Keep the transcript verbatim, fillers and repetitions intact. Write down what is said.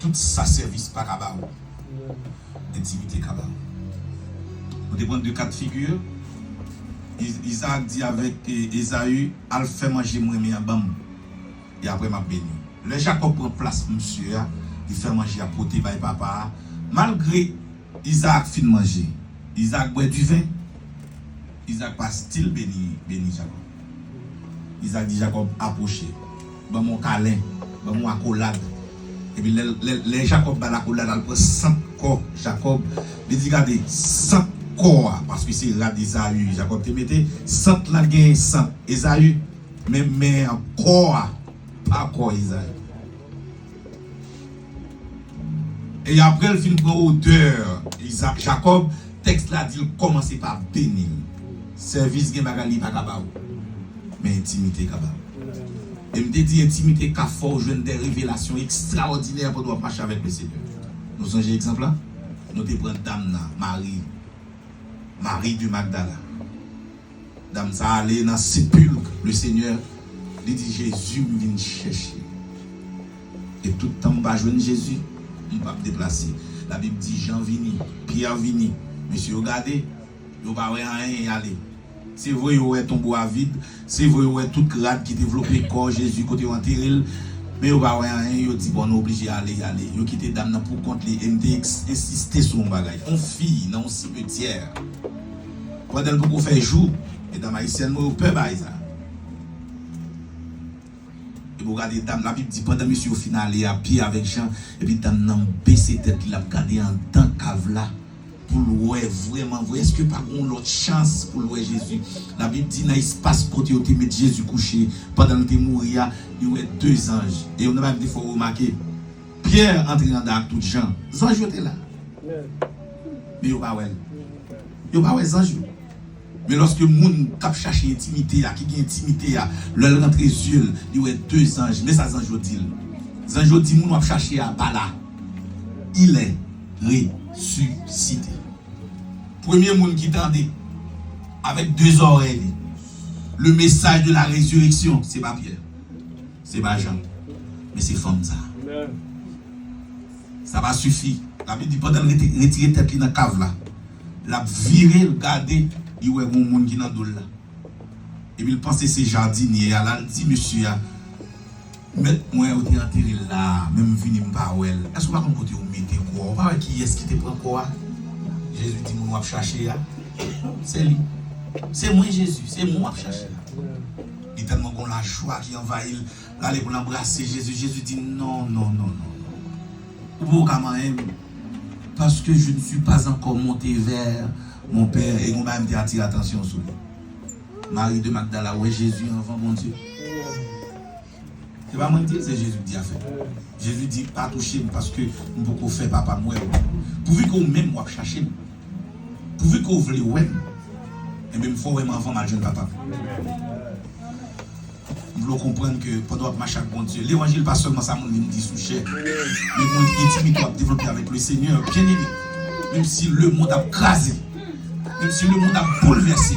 Tout sa sèvis pa ka ba ou. Entimite ka ba ou. Nou te pran de ka de figi. Iz- Izaak di avèk, e, Ezayi, "Al fè manje m renmen an ban m, e apre m ap beni w." Lè Jakòb pran plas misye a, li fè manje a pote bay papa a. Malgre Izaak fin manje, Izaak bwè diven, Izaak pa still beni, beni Jakòb. Izaak di Jakòb, "Apwoche, ban m yon kalen, ban m yon akolad." Epi lè, lè, lè Jakòb ba l akolad, al pran sant kò Jakòb. Li di, "Gade, sant kò a," paske se rad Ezayi Jakòb te mete, sant lan gen sant Ezayi, men, men kò a, pa kò Ezayi. E apre l fin pran odè Izaak, Jakòb, tèks la di l kòmanse pa beni l. Sèvis gen bagay li pa ka ba ou, men entimite ka ba ou. E m te di entimite ka fè w jwenn de revelasyon ekstraòdinè pandan w ap mache avèk Lesenyè. Nou sonje egzanp la? Nou te pran dam nan, Mari, Mari de Magdala. Dam sa ale nan sepilk, Lesenyè, li di, "Jezi, m vin chèche. E tout tan m pa jwenn Jezi, m p ap deplase." Labib di, Jan vini, Pyè vini. Mesye yo gade, yo pa wè anyen, y ale. Se vre, yo wè tonbo a vid, se vre, yo wè tout rad ki te vlope kò Jezi kote yo antere l, men yo pa wè anyen, yo di, "Bon, nou oblije ale, y ale." Yo kite dam nan pou kont li, e m te eks- ensiste sou yon bagay. Yon fi nan yon simetyè, pandan l poko fè jou, medam ayisyèn mwen yo pè bagay sa. Epi w gade dam, Labib di, pandan mesye yo fin ale a, Pyè avèk Jan, epi dam nan bese tèt li, l ap gade anndan kav la, pou l wè vrèman vre, èske pa gen yon lòt chans pou l wè Jezi? Labib di, nan espas kote yo te met Jezi kouche, pandan l te mouri a, li wè de zanj. E yon bagay m te fè w remake, Pyè antre anndan ak tout Jan. Zanj yo te la. Men yo pa wè l. Yo pa wè zanj yo. Men lòske moun k ap chache entimite a, ki gen entimite a, lè l rantre zye l, li wè de zanj. Men sa zanj yo di l. Zanj yo di, "Moun w ap chache a pa la. Il est ressuscité." Premye moun ki tande avèk de zòrèy li le message de la résurrection, se pa Pyè, se pa Jan, men se fanm sa. Sa pa sifi. Labib di, pandan l rete- retire tèt li nan kav la, l ap vire, l gade, li wè gon moun ki nan do l la. Epi l panse se jadinye a, l al di mesye a, "Mèt mwen, ou te antere l la, men m vini, m pa wè l. Èske w pa konn kote yo mete kò a? Ou pa wè kiyès ki te pran kò a?" Jezi di, "Moun w ap chache a, se li. Se mwen, Jezi, se mwen w ap chache a." Li tèlman gon lajwa ki anvayi l, l ale pou l anbrase Jezi. Jezi di, "Non, non, non, non, non. Ou poko ka manyen m, paske je ne suis pas encore monté vers mon Père." E gon bagay m te atire atansyon sou li. Mari de Magdala wè Jezi anvan Bondye. Se pa mwen ki di l, se Jezi ki di afè. Jezi di, "Pa touche m, paske m poko fè Papa m wè w." Pouvi ke ou menm w ap chache m, pouvi ke ou vle wè m, enben, m fò w wè m anvan m al jwenn Papa m. M vle w konprann ke pandan w ap mache ak Bondye, levanjil pa sèlman sa moun vin di sou chè, men gon entimite w ap devlope avèk Lesenyè. Byeneme, menm si lemonn ap kraze, menm si lemonn ap boulvèse,